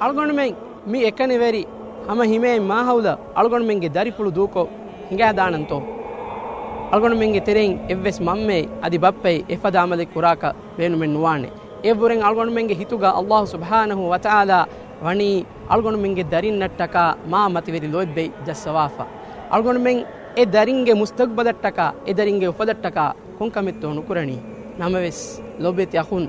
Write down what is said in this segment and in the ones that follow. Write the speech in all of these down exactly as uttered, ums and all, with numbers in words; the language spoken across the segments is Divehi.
އަޅުގަނޑުމެން މި އެކަނިވެރި ހަމަ ހިމޭން މާހައުލަށް އަޅުގަނޑުމެންގެ ދަރިފުޅު ދޫކޮށް ހިނގާދާނަންތޯ؟ އަޅުގަނޑުމެންގެ ތެރެއިން އެއްވެސް މަންމައެއް އަދި ބައްޕައެއް އެފަދަ އަމަލެއް ކުރާކަށް ބޭނުމެއް ނުވާނެ. އެއަށްވުރެން އަޅުގަނޑުމެންގެ ހިތުގަ ﷲ ސުބްޙާނަހޫ ވަތަޢާލާ ވަނީ އަޅުގަނޑުމެންގެ ދަރިންނަށްޓަކާ މާ މަތިވެރި ލޯތްބެއް ޖައްސަވާފަ. އަޅުގަނޑުމެން އެ ދަރިންގެ މުސްތަގްބަލަށްޓަކާ، އެ ދަރިންގެ އުފަލަށްޓަކާ ކޮންކަމެއްތޯ ނުކުރަނީ؟ ނަމަވެސް، ލޮބުވެތި އަޚުން،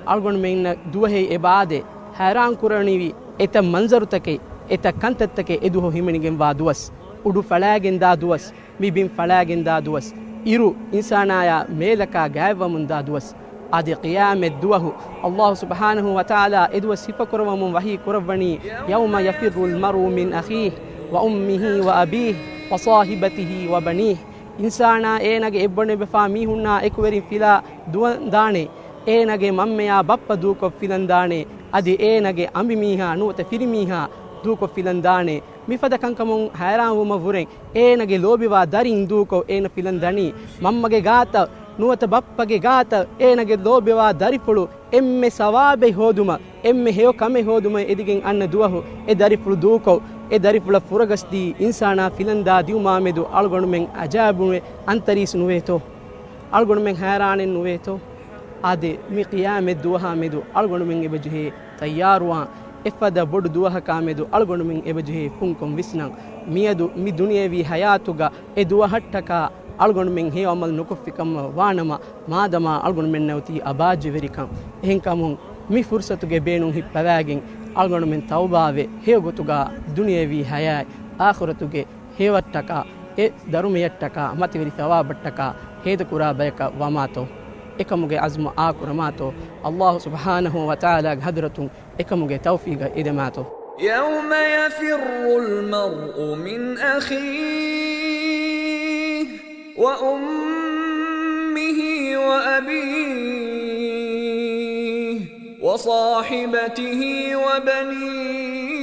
އަޅުގަނޑުމެންނަށް ދުވަހެއް އެބައާދޭ، ހައިރާން ކުރަނިވި އެތައް މަންޒަރުތަކެއް، އެތައް ކަންތައްތަކެއް އެ ދުވަހު ހިމެނިގެންވާ ދުވަސް، އުޑު ފަޅާގެންދާ ދުވަސް، މި ބިން ފަޅާގެންދާ ދުވަސް، އިރު އިންސާނާޔާ މޭލަކާ ގާތްވަމުންދާ ދުވަސް، އަދި ޤިޔާމަތް ދުވަހު ﷲ ސުބްޙާނަހޫ ވަތަޢާލާ އެދުވަސް ސިފަކުރައްވަމުން ވަޙީ ކުރައްވަނީ، يَوْمَ يَفِرُّ الْمَرْءُ مِنْ أَخِيهِ وَأُمِّهِ وَأَبِيهِ وَصَاحِبَتِهِ وَبَنِيهِ. އިންސާނާ އޭނަގެ އެއްބަނޑު އެބަފާ މީހުންނާ އެކުވެރިން ފިލާ ދުވަންދާނެ. އޭނަގެ މަންމަޔާ ބައްޕަ ދޫކޮށް ފިލަންދާނެ. އަދި އޭނަގެ އަނބިމީހާ ނުވަތަ ފިރިމީހާ ދޫކޮށް ފިލަންދާނެ. މިފަދަ ކަންކަމުން ހައިރާންވުމަށްވުރެން އޭނަގެ ލޯބިވާ ދަރިން ދޫކޮށް އޭނަ ފިލަން ދަނީ. މަންމަގެ ގާތަށް ނުވަތަ ބައްޕަގެ ގާތަށް އޭނަގެ ލޯބިވާ ދަރިފުޅު އެންމެ ސަވާބެއް ހޯދުމަށް، އެންމެ ހެޔޮ ކަމެއް ހޯދުމަށް އެދިގެން އަންނަ ދުވަހު، އެ ދަރިފުޅު ދޫކޮށް، އެ ދަރިފުޅަށް ފުރަގަސްދީ އިންސާނާ ފިލަންދާ ދިއުމާމެދު އަޅުގަނޑުމެން އަޖައިބުނުވެ އަންތަރީސް ނުވޭތޯ؟ އަޅުގަނޑުމެން ހައިރާނެއް ނުވޭތޯ؟ އާދެ، މި ޤިޔާމަތް ދުވަހާމެދު އަޅުގަނޑުމެން އެބަޖެހޭ ތައްޔާރުވާން. އެފަދަ ބޮޑު ދުވަހަކާމެދު އަޅުގަނޑުމެން އެބަޖެހޭ ފުންކޮށް ވިސްނަން. މިއަދު މި ދުނިޔެވީ ހަޔާތުގަ އެ ދުވަހަށްޓަކާ އަޅުގަނޑުމެން ހެޔޮ އަމަލު ނުކޮށްފިކަމަށް ވާނަމަ، މާދަމާ އަޅުގަނޑުމެންނަށް އޮތީ އަބާއްޖަވެރިކަން. އެހެންކަމުން މި ފުރުސަތުގެ ބޭނުން ހިއްޕަވާގެން އަޅުގަނޑުމެން ތައުބާވެ، ހެޔޮ ގޮތުގަ ދުނިޔެވީ ހަޔާތް އާޚިރަތުގެ ހެޔޮއަށްޓަކާ، އެ ދަރުމަޔަށްޓަކާ، މަތިވެރި ސަވާބަށްޓަކާ ހޭދަކުރާ ބަޔަކަށް ވަމާތޯ؟ އެކަމުގެ އަޒްމު އާކުރަމާތޯ؟ ﷲ ސުބްޙާނަހޫ ވަތަޢާލާގެ ޙަޟްރަތުން އެކަމުގެ ތައުފީގަށް އެދެމާތޯ؟ يَوْمَ يَفِرُّ الْمَرْءُ مِنْ أَخِيهِ وَأُمِّهِ وَأَبِيهِ وَصَاحِبَتِهِ وَبَنِيهِ